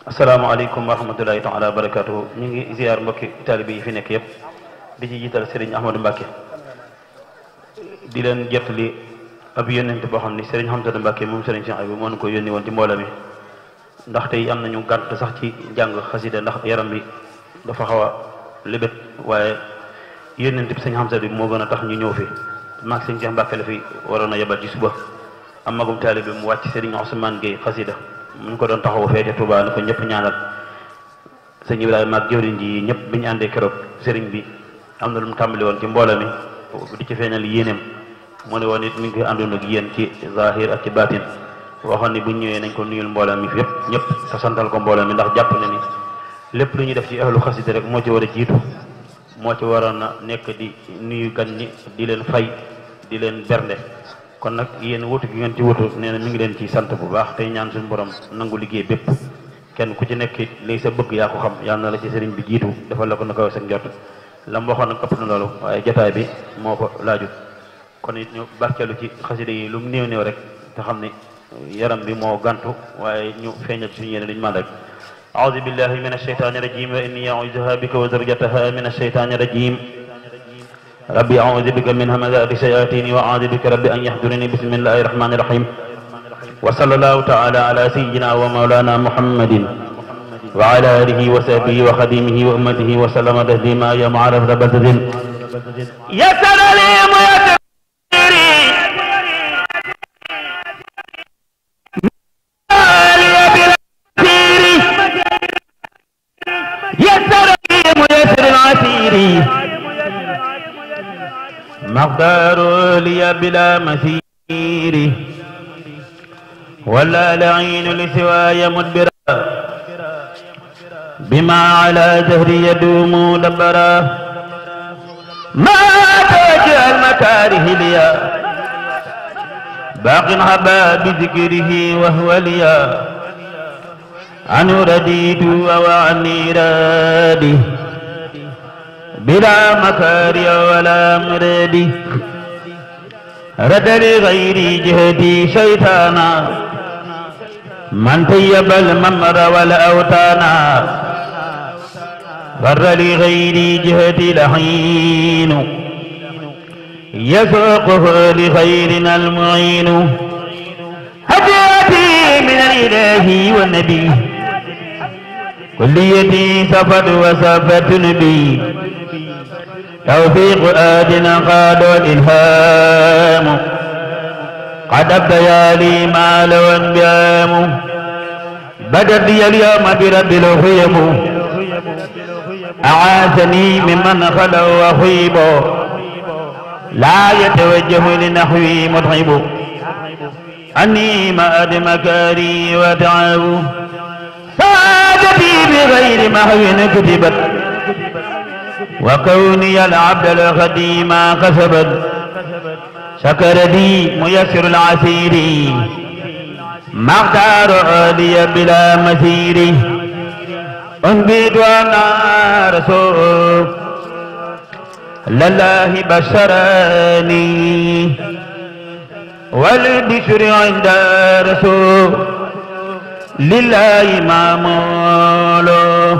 asalaamaaleykum wa rahmatulahi taala wa barakatuhu ñu ngi ziar mbokki taalibe yi fi nekk yëpp di ci jiital Serigne Ahmadou Mbacke di leen jottali ab yónnent boo xam ni Serigne Hamdou Mbacke moom Serigne Cheikh Abou moo ñu ko yónni woon ci mbooloo mi ndax tey am nañu gànt sax ci jàng xasida ndax yaram bi dafa xaw a lébét waaye yónnent bi Serigne Hamdou bi moo gën a tax ñu ñëw fi maag Serigne Cheikh Mbacke la fi waroon a yebal ci suba am magum taalibe mu wàcc Serigne Ousmane Gueye xasida mu ko doon taxawu fee ca Touba ni ko ñëpp ñaanal sëñ Ibrahima ak jëwriñ ji ñëpp bi ñu àndee keroog sëriñ bi am na lu mu tàmbali woon ci mbooloo mi di ci feeñal yéeneem mu ne woon it mi ngi koy àndoon ak yéen ci zahir ak ci batin waxoon ni bu ñu ñëwee nañ ko nuyul mbooloo mi fi yëpp ñëpp te santal ko mbooloo mi ndax jàpp na ni lépp lu ñuy def ci ahlu xasida rek moo ci war a jiitu moo ci waroon a nekk di nuyu gan ñi di leen fay di leen bernde kon nag yéen wutu gi ngeen ci wutu nee na mi ngi leen ci sant bu baax tey ñaan suñu borom nangu liggéey bépp kenn ku ci nekk lii sa bëgg yaa ko xam yàlla na la ci sëriñ bi jiitu defal la ko na kaw sa njort la mu waxoon nag ëpp na loolu waaye jotaay bi moo ko laajut kon it ñu barkeelu ci xasida yi lu mu néew néew rek te xam ne yaram bi moo gantu waaye ñu feeñal suñu yéene duñu man rek aoudu billahi min asheytaani rajim wa inni auzuha bika wa zurriyataha min asheytaani rajim rabbi a'udhu bika min hamazati shayatin wa a'udhu bika rabbi an yahduruni bismillahir rahmanir rahim wa sallallahu ta'ala ala sayyidina wa maulana muhammadin wa ala alihi wa sahbihi wa khadimihi wa ummatihi wa sallama taslima ya ma'arif rabbatin yassara li muyassiri yassara li muyassiri al-asiri مقدار لي بلا مسير ولا لعين لسواي مدبرا بما على زهري يدوم دبرا ما توجه المكاره ليا باق هبا بذكره وهو ليا عنه رديت وعني رادي بلا مكاري ولا مرادي رد لغيري جهدي شيطانا من طيب الممر والأوتانا فر لغيري جهدي لحين يسوقه لخيرنا المعين هديتي من الإله والنبي كليتي سفد وسفت نبي توفيق آدنا قاد الإلهام قد أبديا لي ما لو أنبيام بدت لي اليوم برب الخيم أعاذني ممن خلوا وخيبوا لا يتوجه لنحوي متعب أني ما أدمكاري وتعب سعادتي بغير محو كتبت وكوني العبد الخديم كسبت شكر لي ميسر العسير مختار لي بلا مسير أنبت وانا رسول لله بشرني والبشر عند رسول لله مامولو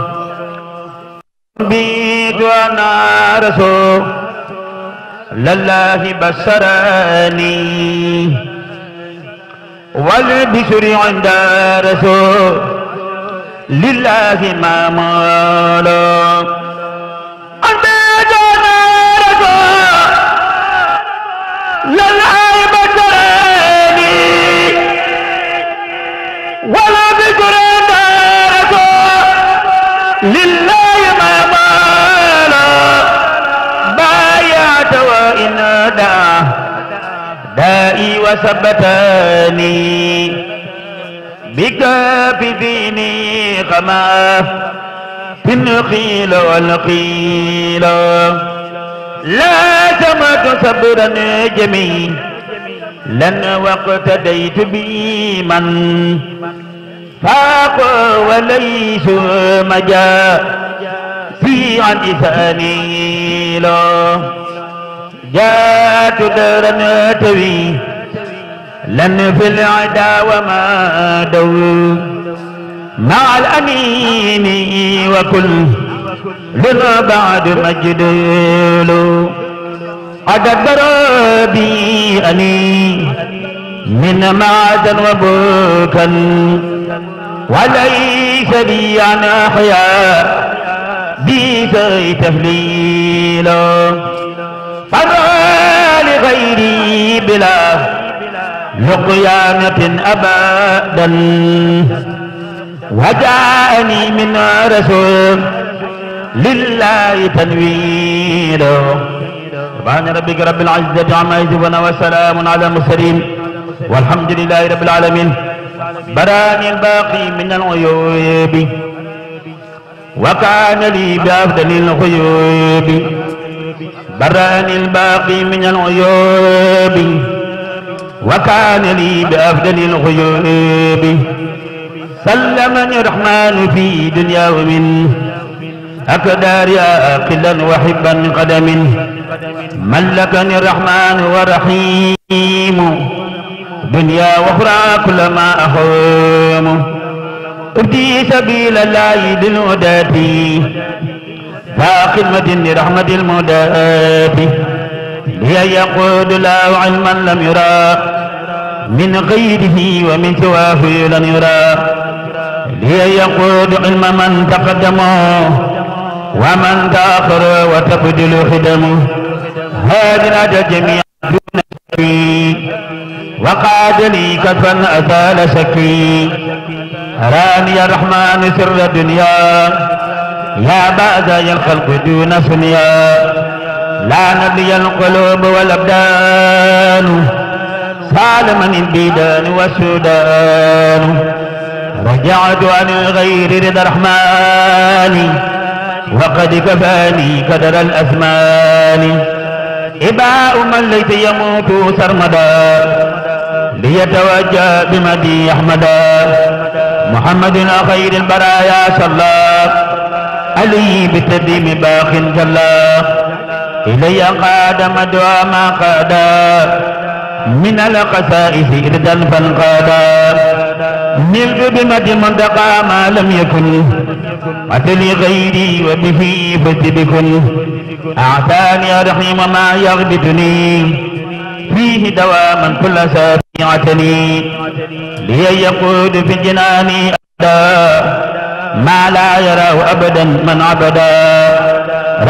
بيت وانا رسول لله بشرني والبشر عند رسول لله مامولو بيت وانا رسول لله بشرني والبشر عند رسول لله وإن دائي وثبتني بك في ديني خما في النخيل والقيل لا سمت صبرا جميل لن واقتديت بي من فاق وليس مجا في عن لساني لا جاءت درا توي لن في العدا وما دو مع الأمين وكل لنا بعد مجدول أدبر بي أني من معدن وبوكا وليس لي عن أحياء بي تفليل فرى لغيري بلا لقيانة أبدا وجاءني من رسول لله تنويل سبحان ربك رب العزة عما يصفون وسلام على المرسلين والحمد لله رب العالمين براني الباقي من العيوب وكان لي بأفضل الخيوب براني الباقي من العيوب وكان لي بأفضل الخيوب سلمني الرحمن في دنيا ومن أقدار عاقلا وحبا قدم ملكني الرحمن والرحيم دنيا وأخرى كلما أخوم أبدي سبيل الله للهداة ذا خدمة لرحمة المهداة لي يقود الله علما لم يرى من غيره ومن سواه لن يرى لي يقود علم من تقدمه ومن تأخر وتبدل خدمه هذه الأجل جميعا دون شكي وقاد لي كفا أزال شكي راني الرحمن سر الدنيا يا بعد الخلق دون سنيا لا نبلي القلوب والأبدان سالما البيدان والسودان رجعت عن غير رضا الرحمن وقد كفاني قدر الأثمان إباء من ليس يموت سرمدا ليتوجه بمدي أحمدا محمد خير البرايا صلى عليه بالتديم باخ جلا إلي قاد مدعى ما قادا من القسائس إردا فانقادا نلت بمدي المنتقى ما لم يكن أتلي غيري وبه فزدكن أعطاني رحيم ما يغبطني فيه دواما كل سابعتني لي يقود في الجنان أبدا ما لا يراه أبدا من عبدا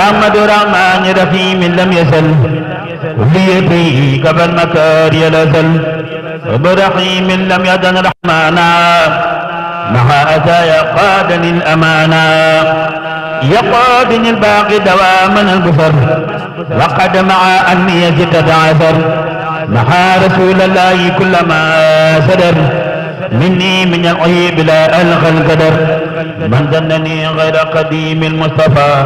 رحمة الرحمن رحيم لم يزل لي قبل مكاري لزل برحيم لم يدن رحمانا مع أتايا قادني الأمانا يقادني الباقي دواما البصر وقد مع أني ستة عشر مع رسول الله كلما سدر مني من العيب لا ألغى القدر من ظنني غير قديم المصطفى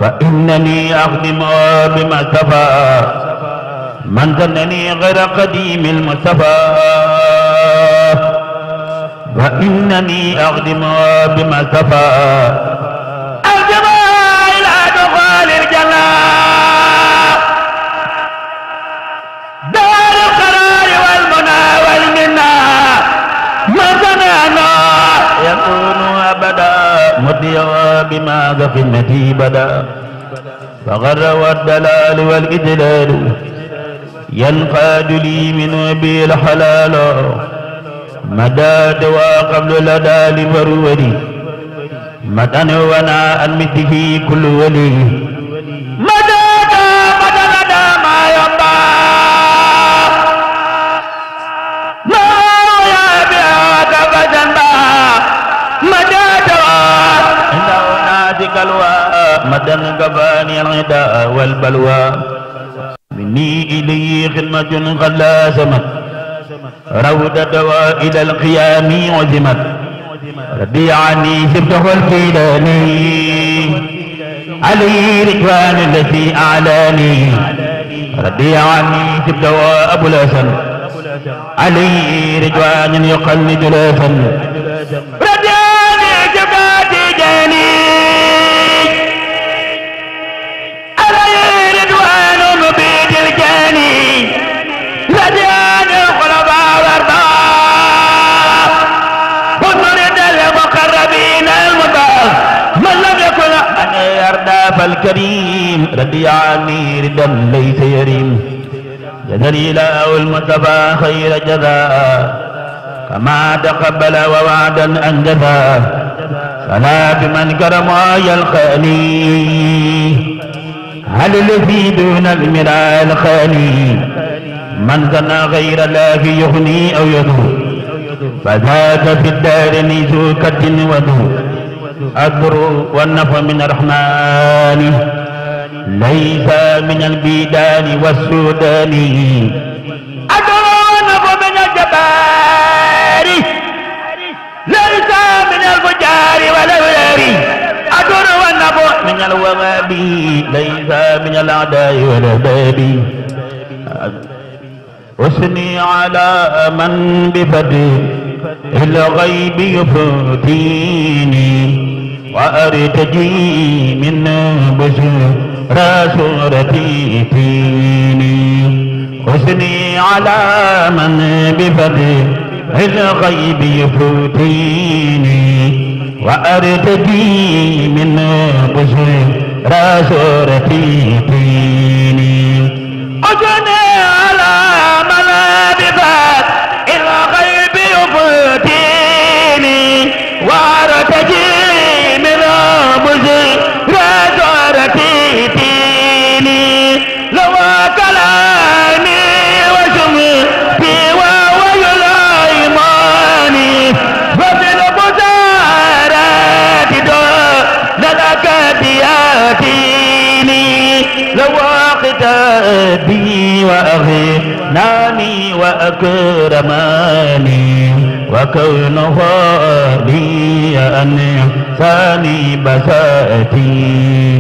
وإنني أخدم بما اصطفى من ظنني غير قديم المصطفى وإنني أخدم بما اصطفى أخدم إلى دخول الجنة دار القرار والمنى والمنى مثنانا يكون أبدا مضيا بما ذا خدمتي بدا فغر والدلال والإدلال ينقاد لي من بي الحلال مدى دوا قبل لدى لفروري مدى وناء مثله كل ولي مدى لدى ما ينبع ما يبيعك فجنبا مدى دوا إنه ناتك الواء مدى قباني الغداء والبلوى مني إليه خدمة غلاسمت روض الدواء إلى القيام عزمت رضي عني سبته الكيلاني علي رجوان الذي أعلاني رضي عني سبته أبو الحسن علي رجوان يقلد الحسن رضي عني سبته جاني علي رجوان مبيد الجاني رضي عني الخلفاء والأرباب فالكريم رضي عني ردا ليس يريم جزاني له المصطفى خير جزاء كما تقبل ووعدا أنجزا صلى بمن كرم يلقاني هل الذي دون المراء الخالي من ظن غير الله يغني أو يضر فذاك في الدار ذو كد وذو الضر والنفع من الرحمن ليس من البيدان والسودان الضر والنفع من الجبار ليس من الفجار والأبرار الضر والنفع من الوهاب ليس من الأعداء والأحباب أثني على من بفضل الغيب يفوتيني وأرتجي من بشرى سورتي فيني أثني على من بفضل الغيب يفوتيني وأرتجي من بشرى سورتي فيني أثني على من بفضل الغيب يفوتيني وأرتجي من بشرى سورتي فيني لو كلامي وشمتي ووي الأيماني ففي البشارات لك دياتيني لو قتادي وأغناني وأكرماني وكونه لي أنساني بساتين